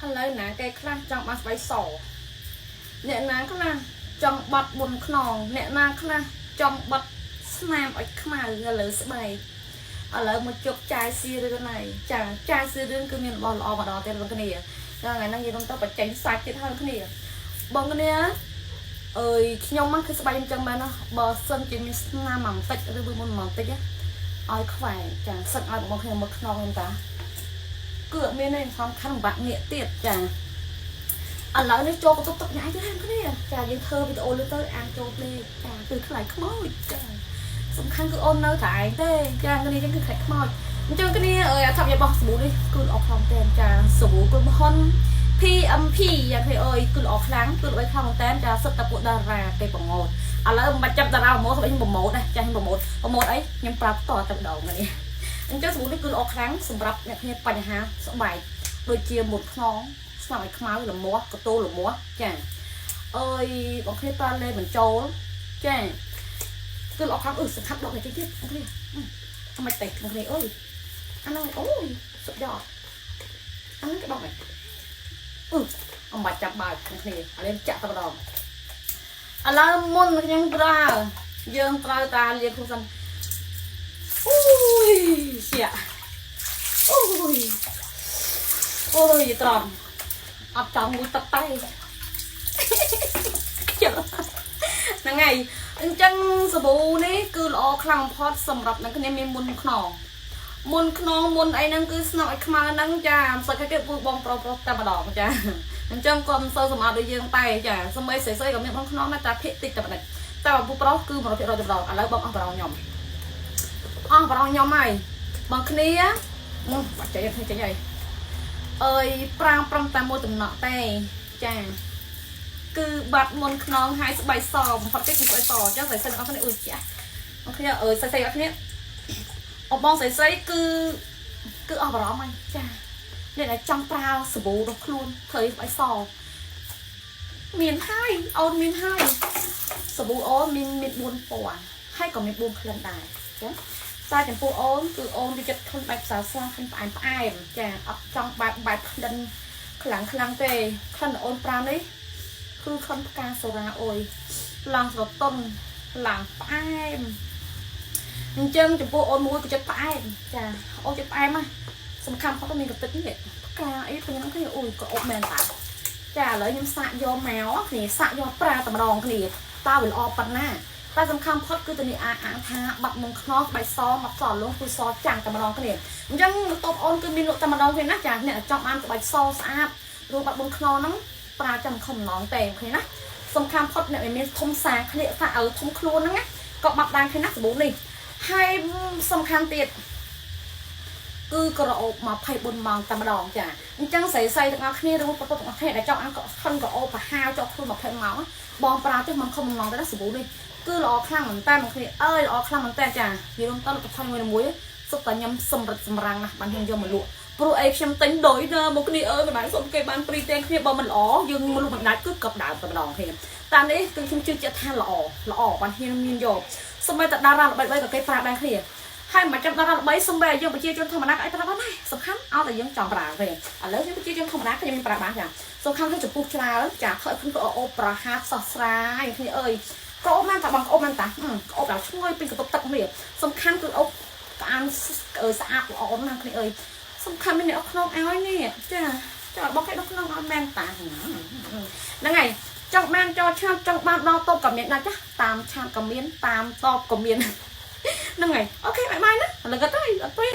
ឥឡូវណាគេខ្លះចង់បានស្បៃសអ្នកណាខ្លះចង់បាត់បុនខ្នងអ្នកណាខ្លះចង់បាត់ស្នាមឲ្យខ្មៅនៅលើស្បែកឥឡូវមកជប់ចាយស៊ីរឿងហើយចាចាយស៊ីរឿងគឺមានរបស់ល្អមកដល់ទៀតបងគ្នាចាថ្ងៃហ្នឹងយើងនឹងទៅបញ្ចេញសាច់ទៀតហើយគ្នាបងគ្នាអើយខ្ញុំមកគឺស្បែកខ្ញុំចឹងមែនណាបើសិនជាមានស្នាមបន្តិចឬមួយមុនបន្តិចឲ្យខ្វែងចាសឹកឲ្យបងគ្នាមើលខ្នងខ្ញុំតា គឺអត់មានទេសំខាន់ពិបាកងាកទៀតចាឥឡូវនេះចូលបន្ទប់ទឹកញ៉ៃទៀតហ្នឹងគ្នាចាយើងធ្វើវីដេអូលើទៅអានចូលភ្លេចចាគឺខ្លាចខ្មោចចាសំខាន់គឺអូននៅតែឯងទេចាគ្នាចឹងគឺខ្លាចខ្មោចអញ្ចឹងគ្នាអើយអត្ថប្រយោជន៍របស់សាប៊ូនេះគឺល្អខ្លាំងមែនចាសាប៊ូក្រុមហ៊ុន PMP យ៉ាងគេអើយគឺល្អខ្លាំងគឺល្បីខ្លាំងមែនតើចាសិតតែពួកតារាគេប្រងោតឥឡូវមិនបាច់ចាប់តារាប្រម៉ូទខ្ញុំប្រម៉ូទដែរចាខ្ញុំប្រម៉ូទប្រម៉ូទអីខ្ញុំប្រាប់តតែម្ដងនេះ អញ្ចឹងសាប៊ូនេះគឺល្អខ្លាំងសម្រាប់អ្នកគ្នាបញ្ហាស្បែកដូចជាមុតខ្នងស្នាមឲ្យខ្មៅលមាស់កតូលមាស់ចាអើយបងគ្នាប្រើលេបញ្ចូលចាគឺល្អខ្លាំងអឺសំខាន់ដកនេះទៀតបងគ្នាអត់មិនទេបងគ្នាអើយអានោះអូយសុទ្ធយอดអានោះគេដកនេះអឺអំបាច់ចាប់បើកបងគ្នាឥឡូវចាក់តែម្ដងឥឡូវមុនខ្ញុំប្រើយើងត្រូវតាលាងខ្លួនសិន អូយជាអូយអូយត្រង់អត់ចង់មួយទឹកតែខ្ជិលហ្នឹងហើយអញ្ចឹងសាប៊ូនេះគឺល្អខ្លាំងបំផុតសម្រាប់អ្នកគ្នាមានមុនខ្នងមុនខ្នងមុនអីហ្នឹងគឺស្នប់ឲ្យខ្មៅហ្នឹងចាមិនសូវគេពូបងប្រុសប្រុសតែម្ដងចាអញ្ចឹងគាត់មិនសូវសម្អាតដូចយើងតែចាសម្បីស្រីស្រីក៏មានបងខ្នងដែរតែភាកតិចតែប៉ុណ្ណេះតែបើពូប្រុសគឺ100%តែម្ដងឥឡូវបងអស់ប្រងខ្ញុំ អស់ប្រងខ្ញុំហើយបងគ្នាបាច់ចេញចេញហើយអើយប្រាំងប្រំតែមួយតំណក់ទេចាគឺបាត់មុនខ្នងហើយស្បែកសបំផុតគេគឺស្បែកសអញ្ចឹងស្រីស្រីទាំងអស់គ្នាអ៊ុយចាស់បងគ្នាអើយស្រីស្រីអស់គ្នាអបងស្រីស្រីគឺគឺអស់បារម្ភហើយចាអ្នកដែលចង់ប្រើសាប៊ូរបស់ខ្លួនធ្វើស្បែកសមានហើយអូនមានហើយសាប៊ូអូនមានមាន4ពណ៌ហើយក៏មាន4ក្លិនដែរចា តែចំពោះអូនគឺអូនវាចិត្តក្លិនបែបស្រាលស្រាលក្លិនផ្អែមផ្អែមចាអត់ចង់បែបបែបក្លិនខ្លាំងខ្លាំងទេក្លិនអូនប្រើនេះគឺក្លិនផ្កាសូរ៉ាអុយឡើងស្រទន់ឡើងផ្អែមអញ្ចឹងចំពោះអូនមួយក៏ចិត្តផ្អែមចាអូនចិត្តផ្អែមណាសំខាន់ផុតមានកទឹកនេះផ្កាអីពេញហ្នឹងគឺអូយក៏អូបមែនតាចាឥឡូវខ្ញុំសាកយកមកគ្នាសាកយកប្រើតែម្ដងគ្នាតើវាល្អប៉ុណ្ណា តែសំខាន់ផុតគឺតនេះអាអាងថាបាត់មុងខ្នងស្បែកសមកសលងគឺសចាំងតែម្ដងគ្នាអញ្ចឹងតបអូនគឺមានលក់តែម្ដងគ្នាណាចាអ្នកចង់បានស្បែកសស្អាតរួមបាត់មុងខ្នងហ្នឹងប្រើចាំខំម្ដងទេគ្នាណាសំខាន់ផុតអ្នកមានធំសាក្លៀកសាឲ្យធំខ្លួនហ្នឹងណាក៏បាត់ដែរគ្នាណាសាប៊ូនេះហើយសំខាន់ទៀតគឺក្រអូប24ម៉ោងតែម្ដងចាអញ្ចឹងស្រីស្រីទាំងអស់គ្នាឬប្រុសទាំងអស់គ្នាដែលចង់អានក៏ខិនក៏អូបប្រហាវចោះខ្លួន20ម៉ោងបងប្រើទៅមិនខំម្ដងទេណាសាប៊ូនេះ គឺល្អខ្លាំងមែនតើមកគ្នាអើយល្អខ្លាំងមែនតើចានិយាយរួមទៅលទ្ធផលមួយមួយសុទ្ធតែខ្ញុំសម្រិតសម្រាំងណាស់បានខ្ញុំយកមកលក់ព្រោះអីខ្ញុំទិញដោយណាមកគ្នាអើយមិនបានសុំគេបានព្រីទាំងគ្នាបើមិនល្អយើងមកលក់មិនដាច់គឺកັບដើមតែម្ដងគ្នាតាមនេះគឺខ្ញុំជឿជាក់ថាល្អល្អបានហ៊ានមានយកសូម្បីតែតារាល្បីៗក៏គេប្រើដែរគ្នាហើយមិនចាំតារាល្បីសូម្បីយើងប្រជាជនធម្មតាក៏អាចប្រើបានដែរសំខាន់ឲ្យតែយើងចង់ប្រើទេឥឡូវយើងប្រជាជនធម្មតាខ្ញុំមានប្រើបានចាសំខាន់គឺចំពោះច្រើនចាធ្វើឲ្យខ្លួនអូប្រហាសសស្រាយគ្នាអើយ ក្អូបមែនតាបងក្អូបមែនតាក្អូបដល់ឈ្ងុយពេញកន្ទប់ទឹកនេះសំខាន់គឺអូបក្អានស្អាតល្អណាស់គ្នាអើយសំខាន់មានអ្នកក្នុងឲ្យនេះចាចាបងគេដល់ក្នុងឲ្យមែនតាហ្នឹងហើយចង់បានចោឆាតចង់បានដល់តបក៏មានដែរចាតាមឆាតក៏មានតាមតបក៏មានហ្នឹងហើយ OK bye bye ណាឥឡូវក៏ទៅអត់ពេល